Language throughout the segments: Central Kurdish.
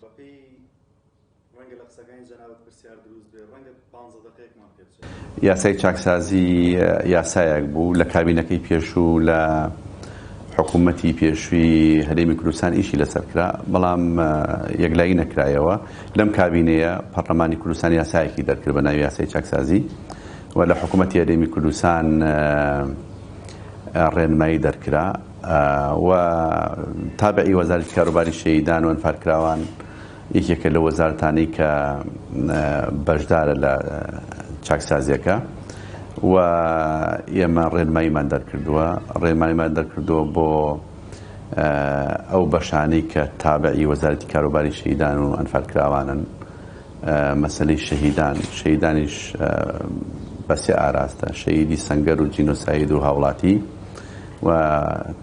بەپێی ڕەنگە لە قسەکانی جەنابت پرسیار دروست بێ، ڕەنگە پانزە دەقەیەکمان پێ بچێت. یاسای چاکسازی یاسایەک بوو لە کابینەکەی پێشوو لە حکوومەتی پێشووی هەرێمی کوردستان ئیشی لەسەر کرا، بەڵام یەکلایی نەکرایەوە. لەم کابینەیە پەرلەمانی کوردستان یاسایەکی دەرکرد بە ناوی یاسای چاکسازی و لە حکوومەتی هەرێمی کوردستان ڕێنمایی دەرکرا و تابعی وەزارەتی کاروباری شەهیدان و ئەنفالکراوان یەکێکە لە وەزارەتانەی کە بەشدارە لە چاکسازیەکە و ئێمە ڕێنماییمان دەرکردووە ڕێنماییمان دەرکردووە بۆ ئەو بەشانەی کە تابعی وەزارەتی کاروباری شەهیدان و ئەنفالکراوانن مەسەلەی شەهیدان، شەهیدانیش بە سێ ئاراستە، شەهیدی سەنگەر و جینۆساید و هاوڵاتی و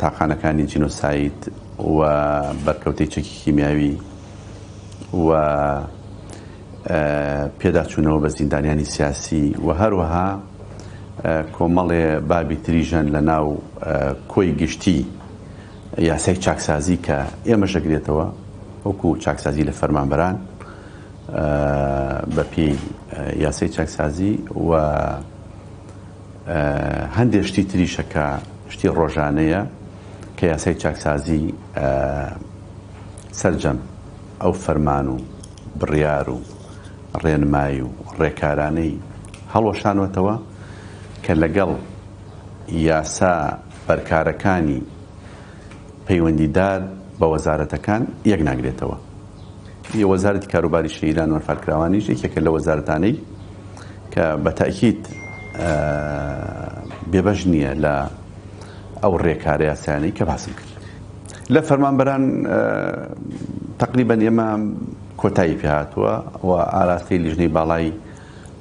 تاقانەکانی جینۆساید و بەرکەوتەی چەکی کیمیاوی و پێداچوونەوە بە زیندانیانی سیاسی و هەروەها کۆمەڵێ بابی تریژەن لە ناو کۆی گشتی یاسای چاکسازی کە ئێمەش دەگرێتەوە وەکو چاکسازی لە فەرمانبەران بە پێی یاسای چاکسازی و هەندێک شتی تریشە کە شتی ڕۆژانەیە کە یاسای چاکسازی سەرجەم ئەو فەرمان و بڕیار و ڕێنمایی و ڕێکارانەی هەڵوەشانوەتەوە کە لەگەڵ یاسا بەرکارەکانی پەیوەندیدار بە وەزارەتەکان یەک ناگرێتەوە. وەزارەتی کاروباری شەهیدان و ئەنفالکراوانیش یەکێکە لە وەزارەتانەی کە بە تەئکید بێبەش نییە لە ئەو ڕێکارە یاسایانەی کە باسم کرد. لە فەرمانبەران تەقریبەن ئێمە کۆتایی پێهاتووە و ئاراستەی لیژنەی باڵای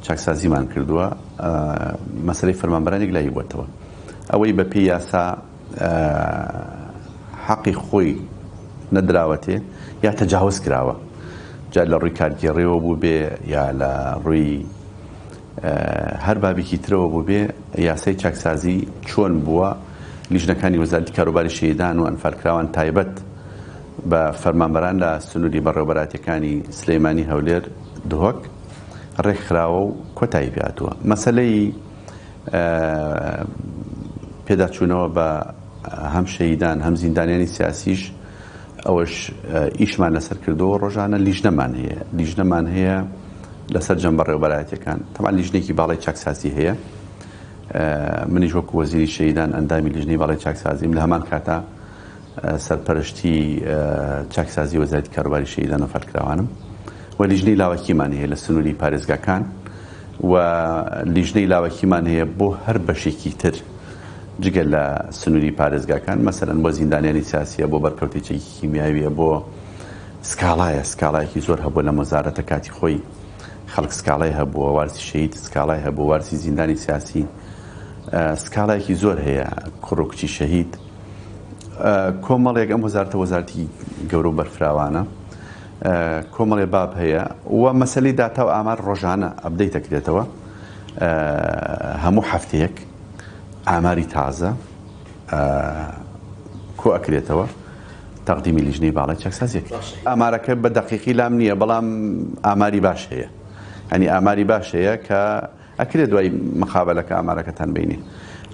چاکسازیمان کردووە، مەسەلەی فەرمانبەران یەکلایی بووەتەوە. ئەوەی بە پێی یاسا حەقی خۆی نەدراوەتێ یا تەجاوز کراوە، جا لە ڕووی کارگێڕیەوە بووبێ یا لە ڕووی هەر بابێکی ترەوە بووبێ، یاسای چاکسازی چۆن بووە، لیژنەکانی وەزارەتی کاروباری شەهیدان و ئەنفالکراوان تایبەت بە فەرمانبەران لە سنووری بەڕێوەبەرایەتیەکانی سلێمانی، هەولێر، دهۆک ڕێکخراوە و کۆتایی پێهاتووە. مەسەلەی پێداچوونەوە بە هەم شەهیدان هەم زیندانیانی سیاسیش ئەوەش ئیشمان لەسەر کردەوە. ڕۆژانە لیژنەمان هەیە، لیژنەمان هەیە لەسەر جەم بەڕێوەبەرایەتیەکان. تەبعەن لیژنێکی باڵای چاکسازی هەیە، منیش وەکو وەزیری شەهیدان ئەندامی لیژنەی باڵای چاکسازیم، لە هەمان کاتا سەرپەرشتی چاکسازی وەزارەتی کاروباری شەهیدان و فەرکراوانم و لیژنەی لاوەکیمان هەیە لە سنووری پارێزگاکان و لیژنەی لاوەکیمان هەیە بۆ هەر بەشێکی تر جگە لە سنووری پارێزگاکان، مەسەلەن بۆ زیندانیانی سیاسیە، بۆ بەرکەوتەی چەکی کیمیاویە، بۆ سکاڵایە، سکاڵایەکی زۆر هەبووە لە مەزارەتە کاتی خۆی خەڵک سکاڵای هەبووە، وارسی شەهید سکاڵای هەبوو، وارسی زیندانی سیاسی سکاڵایەکی زۆر هەیە، کوڕ و کچی شەهید کۆمەڵێک. ئەم وەزارتە وەزارتی گەورە و بەرفراوانە، کۆمەڵێ باب هەیە و مەسەلەی داتا و ئامار ڕۆژانە update دەکرێتەوە، هەموو هەفتەیەک ئاماری تازە کۆ ئەکرێتەوە تەقدیمی لیژنەی باڵای چاکسازی ئەکرێت. ئامارەکە بە دەقیقی لام نییە، بەڵام ئاماری باش هەیە، یانی ئاماری باش هەیە کە ئەکرێ دوای مقابەلەکە ئامارەکەتان بینێ.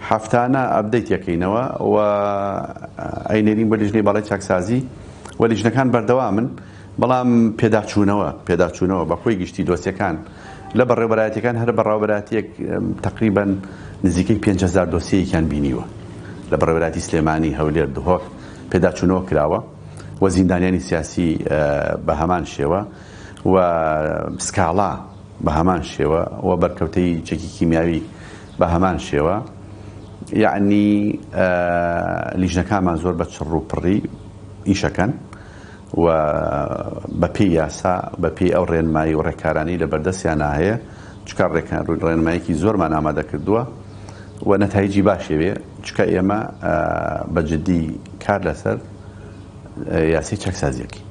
هەفتانە update یەکەینەوە و ئەینێرین بۆ لیژنەی باڵای چاکسازی و لیژنەکان بەردەوامن، بەڵام پێداچوونەوە پێداچوونەوە بە کۆی گشتی دۆسیەکان لە بەڕێوەبەرایەتیەکان هەر بەڕێوەبەرایەتیەک تەقریبەن نزیکەی 5000 دۆسیەیەکیان بینیوە لە بەڕێوەبەرایەتی سلێمانی، هەولێر، دهۆک پێداچوونەوە کراوە و زیندانیانی سیاسی بە هەمان شێوە و سکاڵا بە هەمان شێوە و بەرکەوتەی چەکی کیمیاوی بە هەمان شێوە. یەعنی لیژنەکانمان زۆر بە چڕ و پڕی ئیشەکەن و بە پێی یاسا بە پێی ئەو ڕێنمایی و ڕێکارانەی لە بەردەستیانا هەیە، چونکە ڕێنمایەکی زۆرمان ئامادە کردووە و نەتایجی باشێ، چونکە ئێمە بە جدی کار لەسەر یاسای چاکسازیەکەین.